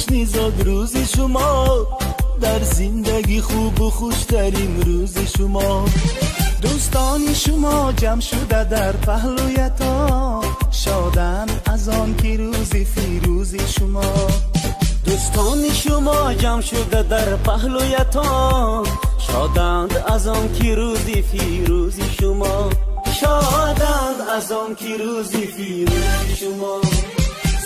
ҷашни зодрӯзи шумо, дар зиндагӣ хубу хуштарин рӯзи шумо. Дӯстони шумо ҷамъ шуда дар паҳлӯятон, шоданд аз он ки рӯзи фирӯзи шумо. Дӯстони шумо ҷамъ шуда дар паҳлӯятон, шоданд аз он ки рӯзи фирӯзи шумо. Шоданд аз он ки рӯзи фирӯзи шумо.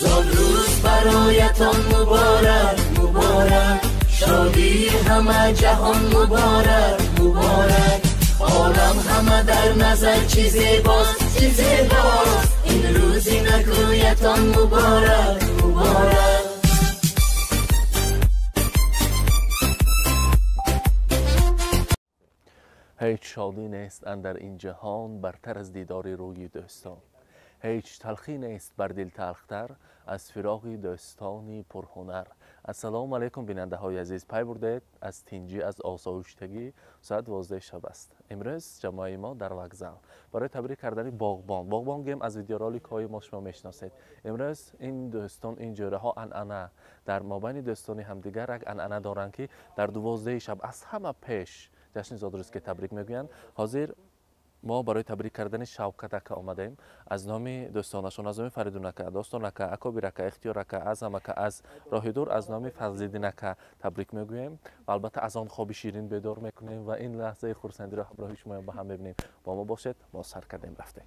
Зодрӯз бароятон муборак, муборак, шодии ҳама ҷаҳон муборак, муборак. Олам ҳама дар назар чӣ зебост, чӣ зебост. Ин рӯзи накӯятон муборак, муборак. Ҳеҷ шодӣ нест андар ин ҷаҳон бартар аз дидори рӯи дӯстон. Ҳеҷ талхӣ нест бар дил талхтар аз фироқи дӯстони пурҳунар. Ассалому алайкум, бинандаҳои азиз. Пай бурдед аз тинҷӣ, аз осоиштагӣ. Соат 12 шаб аст. Имрӯз ҷамоаи мо дар вокзал барои табрик кардани боғбон. Боғбон гем аз видеороликҳои мо шумо мешиносед. Имрӯз ин дӯстон, ин ҷӯраҳо анъана дар мобайни дӯстони ҳамдигар як анъана доранд, ки дар 12 шаб аз ҳама пеш ҷашни зодрӯз ки табрик мегӯянд. Ҳозир мо барои табрик кардани Шавкат ака омадем. Аз номи дӯстонашон, аз номи Фаридун ака, Достон ака, Акобир ака, Ихтиёр ака, Аъзам ака, аз роҳи дур аз номи Фазлиддин ака табрик мегӯем ва албатта аз он хоби ширин бедор мекунем ва ин лаҳзаи хурсандиро ҳамроҳи шумоям ба ҳам мебинем. Бо мо бошед, мо сар кардем, рафтем.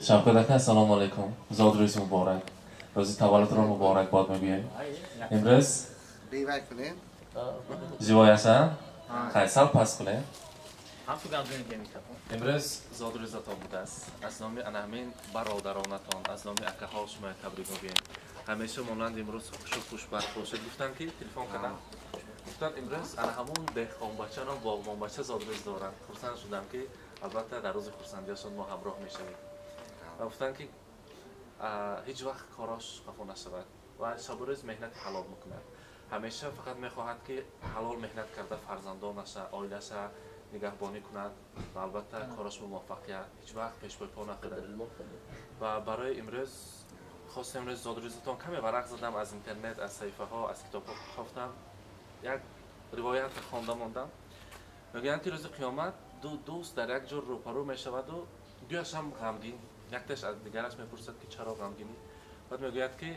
Шавкат ака, ассалому алайкум. Зодрӯз муборак. Рӯзи таваллудро муборакбод мегӯем. Имрӯз зивояша хай сал пас кунем. Имрӯз зодрӯзатон будааст. Аз номи ана ҳамин бародаронатон, аз номи акаҳо шумо табрик мегӯем. Ҳамеша монанд имрӯз хушу хушбахт бошед. Гуфтанд ки телефон кардам, гуфтанд имрӯз ана ҳамон деҳқонбачаном боғбонбача зодрӯз доранд. Хурсанд шудам ки албатта дар рӯзи хурсандиашон мо ҳамроҳ мешавем. Ва гуфтанд ки ҳеҷ вақт корош қафо нашавад ва шабу рӯз меҳнати ҳалол мекунад. Ҳамеша фақат мехоҳад ки ҳалол меҳнат карда фарзандонаша, оилаша нигаҳбонӣ кунад ва албатта корош муваффақият ҳеҷ вақт пешпойпо накунад. Ва барои имрӯз хостем имрӯз зодрӯзатон каме варақ задам аз интернет, аз саҳифаҳо, аз китобҳо хофтам, як ривоят хонда мондам. Мегӯянд ки рӯзи қиёмат ду дӯст дар як ҷо рӯпарӯ мешаваду дуяш ҳам ғамгин. Якташ аз дигараш мепурсад ки чаро ғамгинӣ? Баъд мегӯяд ки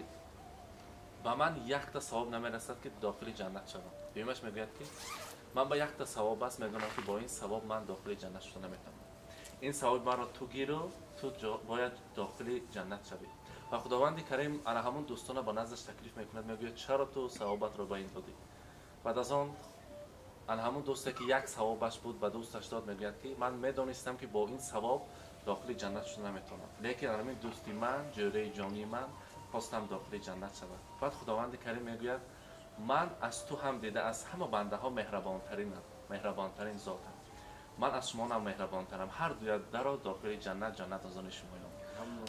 ба ман якта савоб намерасад ки дохили ҷаннат шавам. Дуюмаш мегӯяд ки ман ба якта савоб аст, медонам ки бо ин савоб ман дохили ҷаннат шуда наметавонам. Ин савоби маро ту гиру, ту бояд дохили ҷаннат шавӣ. Ва Худованди Карим ана ҳамон дӯстона ба наздаш таклиф мекунад, мегӯяд чаро ту савобатро ба ин додӣ? Баъд аз он ана ҳамон дӯсте ки як савобаш буд ба дӯсташ дод, мегӯяд ки ман медонистам ки бо ин савоб дохили ҷаннат шуда наметавонам, лекин ана ҳамин дӯсти ман, ҷӯраи ҷонии ман хостам дохили ҷаннат шавад. Баъд Худованди Карим мегӯяд ман аз ту ҳам дида аз ҳама бандаҳо меҳрабонтаринам, меҳрабонтарин зотам. Ман аз шумо ҳам меҳрабонтарам. Ҳар дуя даро дохили ҷаннат, ҷаннат аз они шумоён.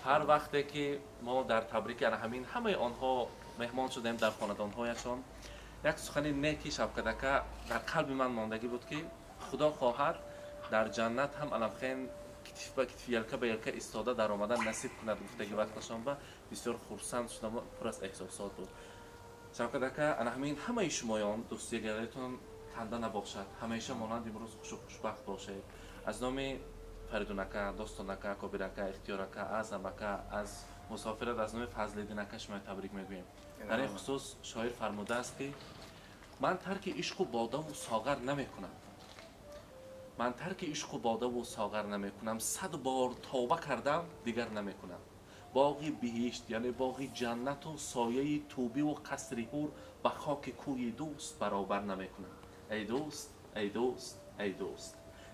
Ҳар вақте ки мо дар табрики ана ҳамин ҳамаи онҳо меҳмон шудем дар хонадонҳояшон, як сухани неки Шавкат ака дар қалби ман мондагӣ буд ки Худо хоҳад дар ҷаннат ҳам аламхен китф ба китф, елка ба елка истода дар омадан насиб кунад гуфтаги вақташон ба бисёр хурсанд шудам, пур аз эҳсосот буд. Шавкат ака, ана ҳамин ҳамаи шумоён дӯстигариятон канда набошад, ҳамеша монанд имрӯз хушу хушбахт бошед. Аз номи Фаридун ака, Достон ака, Кобир ака, Ихтиёр ака, Аъзам ака, аз мусофират аз номи Фазлиддин ака шуморо табрик мегӯем. Дар ин хусус шоир фармудааст, ки ман тарки ишқу бодаву соғар намекунам. Ман тарки ишқу бодаву соғар намекунам. 100 бор тавба кардам, дигар намекунам. Боғи биҳишт, яъне боғи ҷаннату сояи тӯбиву қасри ҳур ба хоки кӯи дӯст баробар намекунам. Эй дӯст, эй дӯст, эй дӯст,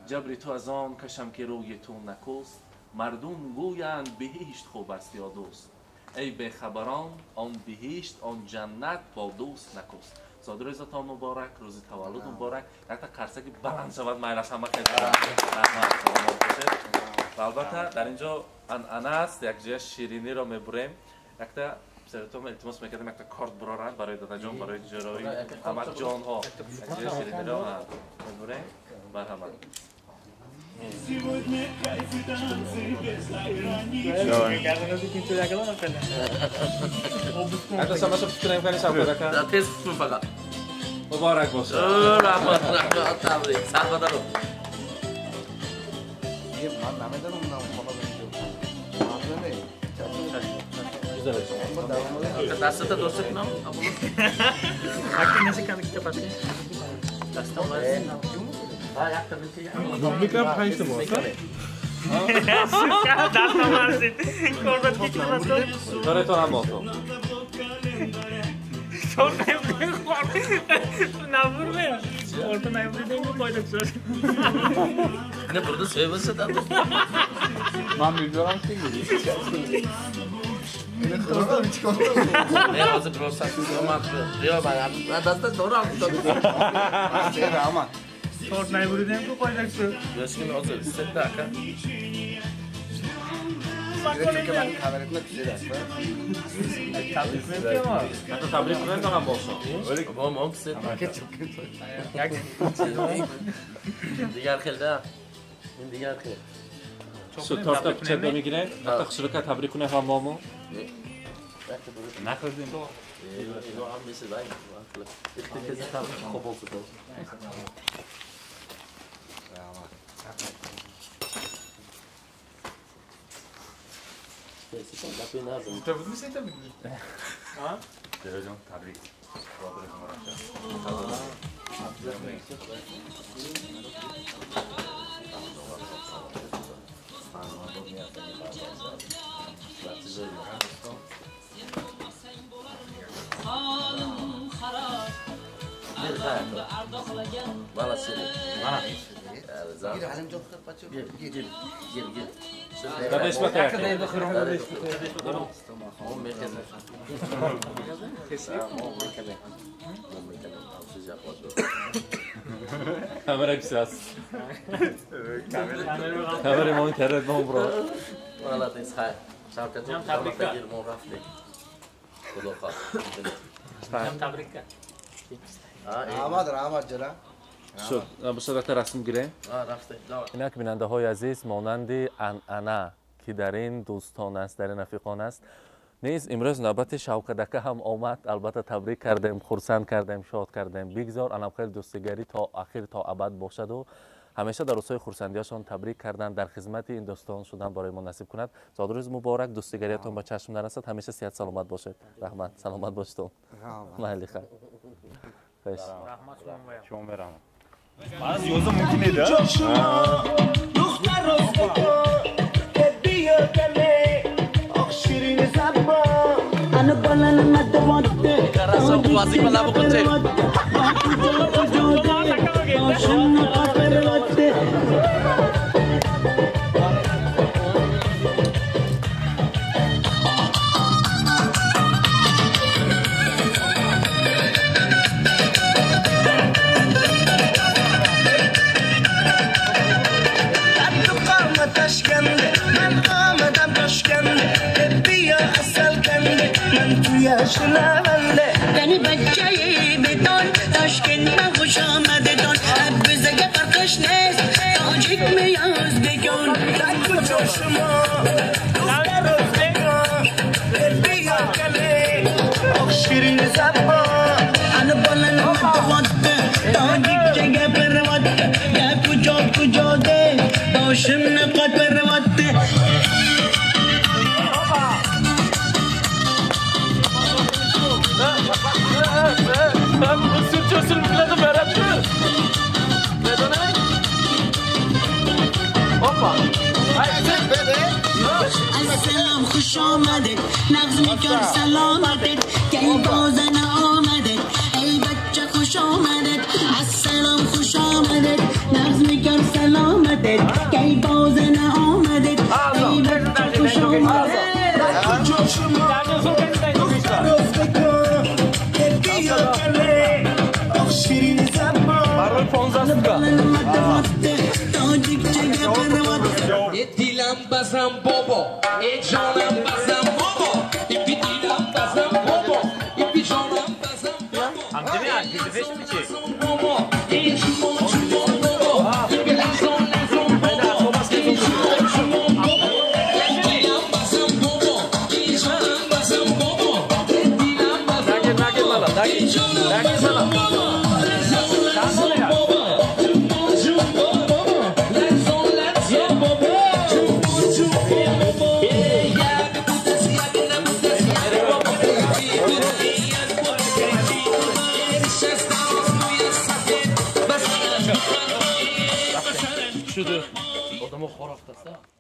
ҷабри ту аз он кашам, ки рӯи ту накӯст. Мардум гӯянд биҳишт хуб аст ё дӯст. Эй бехабарон, он биҳишт, он ҷаннат бо дӯст накӯст. Зодрӯзатон муборак, рӯзи таваллуд муборак. Якта қарсаки баланд шавад, майлаш ҳама раҳмат, саломат бошед. Ва албатта дар ин ҷо анъана аст, якҷоя шириниро мебурем. Якта писаратон илтимос мекардем, якта корт буроранд барои дадаҷон, барои ҷарои ҳамаҷонҳо. Якҷоя шириниро мебурем. Марҳамат. Сегодня кайф и танцы без границ. Якта самаша фикр кунем, шавкат ака. Тез фақат. Муборак бошад. Раҳмат, раҳмат, табрик. Сахт ман намедонам, хона. Дастата дошта кунам? Дастам. Микром панҷта мост. Торетон ҳам мотон. Не бурда сөйбаса да. Ман мебарам ки. Не, ҳозир просто ман биё, ман даста дорам. Торт найбуридем ку qo'ydaksu. Yoshkin hozir setda aka. Tabrik кунем ҳам бошад. Бо мо сет. Дигар хелда. Ин дигар хел. Шуд, торта пичада мегирем. Ҳатто хушрука табрик кунем ҳамамо. Нахӯрдем. Ино ҳам меседай. Ихти табрик хуб болса. Ҷон, табрик. Mana seni. Mana. Gel, gel, gel. Дадеш ба таяқ. Камера кисас. Камера мо интернет мо бро. Молодец, хай. Шавкат ҷон, табрик. Мо рафтем. Худо хоҳад. Табрик. Раҳмат, раҳмат ҷара. Шуд, бошад, расм гирем. Инак, бинандаҳои азиз, монанди анъана, ки дар ин дӯстон аст, дар ин рафиқон аст, низ имрӯз навбати Шавкадака ҳам омад. Албатта табрик кардем, хурсанд кардем, шод кардем. Бигзор анам хел дӯстигарӣ то ахир, то абад бошаду ҳамеша дар рӯзҳои хурсандиашон табрик кардан, дар хизмати ин дӯстон шудан барои мо насиб кунад. Зодрӯз муборак, дӯстигариятон ба чашм нарасад, ҳамеша сиҳат саломат бошед. Раҳмат, саломат бошедон. Майли, хайр. Шумо мераҳмат. Аз ёза мумкин ед? Духтар биё кале, ох, ширин забон. Ана балан мадват. یعنی بچه بدان تاشکند من خوش آمدتان بزرگ فرقش نیست تاجیک میاز بگان. کجا شما بیا کله، آخ شیرین زبان. انا بالن متوده تاجیک چگه پروده یا کجا کجا ده باشم نقد پروده. السلام خوش آمده نغز میکن سلامتت کی بازن آمده ای بچه خوش آمدت السلام خوش آمدت نغز میکن سلامتت کی بازن آمدت ای بچه خوش آمدت دیلم بزن بابا ای جانم بزن بابا ای بی دیلم بزن بابا ای بی جانم بزن بابا ای جون جون بابا ای بی لحظان لحظان بابا ای جون جون بابا دیلم بزن بابا ای جانم بزن بابا ای دیلم بزن بابا ای جانم بزن بابا لحظان لحظان بابا جون جون بابا لحظان لحظان بابا شده. آدمو خرافت است.